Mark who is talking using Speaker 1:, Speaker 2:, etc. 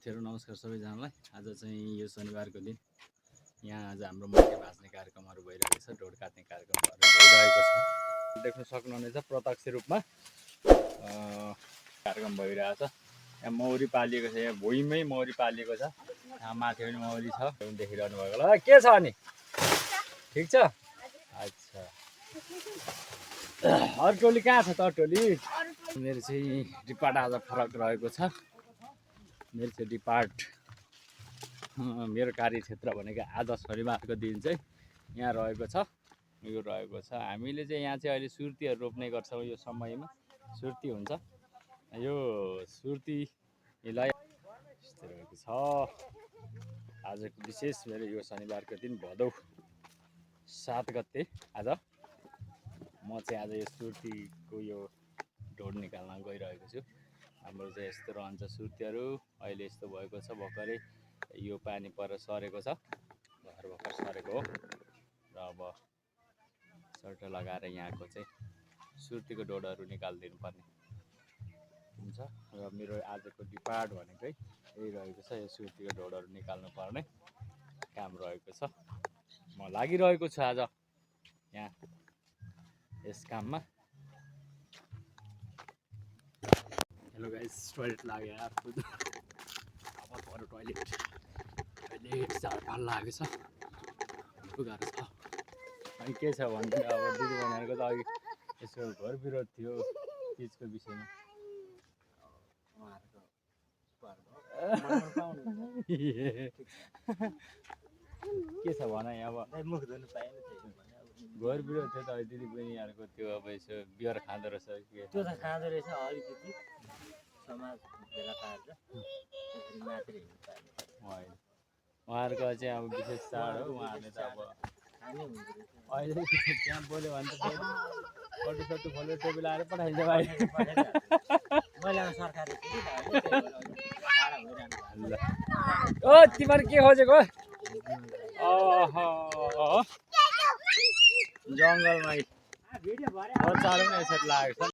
Speaker 1: तेरो नमस्कार सबैजनालाई। आज चाहिँ यो शनिबारको दिन यहाँ आज हाम्रो माघे भाँच्ने कार्यक्रमहरू भइरहेको छ, ढोड काट्ने कार्यक्रमहरू भइरहेको छ। देख्न सक्नुहुनेछ प्रत्यक्ष रूपमा कार्यक्रम भइरहेछ। यहाँ मौरी पालिएको छ, यहाँ भुइँमै मौरी पालिएको छ, यहाँ माथि पनि मौरी छ देखिरहनु भएको होला। के छ अनि ठिक छ? अच्छा, अरू टोली कहाँ छ त? टोली मेरो चाहिँ डिपार्ट आज फरक रहेको छ। मेरो चाहिँ डिपार्ट मेरो कार्यक्षेत्र भनेको आज शनिबारको दिन चाहिँ यहाँ रहेको छ। यो रहेको छ हामीले चाहिँ यहाँ चाहिँ अहिले सुर्तीहरू रोप्ने गर्छौँ। यो समयमा सुर्ती हुन्छ। यो सुर्तीलाई यस्तो रहेको छ। आजको विशेष मेरो यो शनिबारको दिन भदौ 7 गते आज म चाहिँ आज यो सुर्तीको यो ढोड निकाल्न गइरहेको छु। हाम्रो चाहिँ यस्तो रहन्छ सुर्तीहरू। अहिले यस्तो भएको छ, भर्खरै यो पानी पर सरेको छ, भर्खर सरेको हो। र अब सर्ट लगाएर यहाँको चाहिँ सुर्तीको ढोडहरू निकालिदिनु पर्ने हुन्छ। र मेरो आजको डिपार्ट भनेकै यही रहेको छ। यो सुर्तीको ढोडहरू निकाल्नु पर्ने काम रहेको छ। म लागिरहेको छु आज यहाँ यस काममा। हेलो गाइस, टोइलेट लाग्यो यार। अब पर टोइलेट झारपाल लागेको छ, गाह्रो छ। अनि के छ भने अब दिदी बहिनीहरूको त अघि यसो घर विरोध थियो चिजको विषयमा। के छ भन अब मुख धुनु पाएन, घर विरोध थियो त दिदी बहिनीहरूको त्यो अब यसो बियर खाँदो रहेछ के
Speaker 2: त्यो त खाँदो रहेछ अलिकति समाज भेला पारेर मात्रै हिँड्नु पाएन।
Speaker 1: उहाँहरूको चाहिँ अब विशेष चाड हो। उहाँहरूले त अब
Speaker 2: खाने हुँदो रहेछ।
Speaker 1: अहिले त्यहाँ बोल्यो भने त फोटो सोटो खोलेर टोपी लगाएर पठाइन्छ भाइ।
Speaker 2: मैले सरकारी
Speaker 1: ओ तिमीहरू के खोजेको? जङ्गलमा बच्चाहरू पनि यसरी लागेको छ।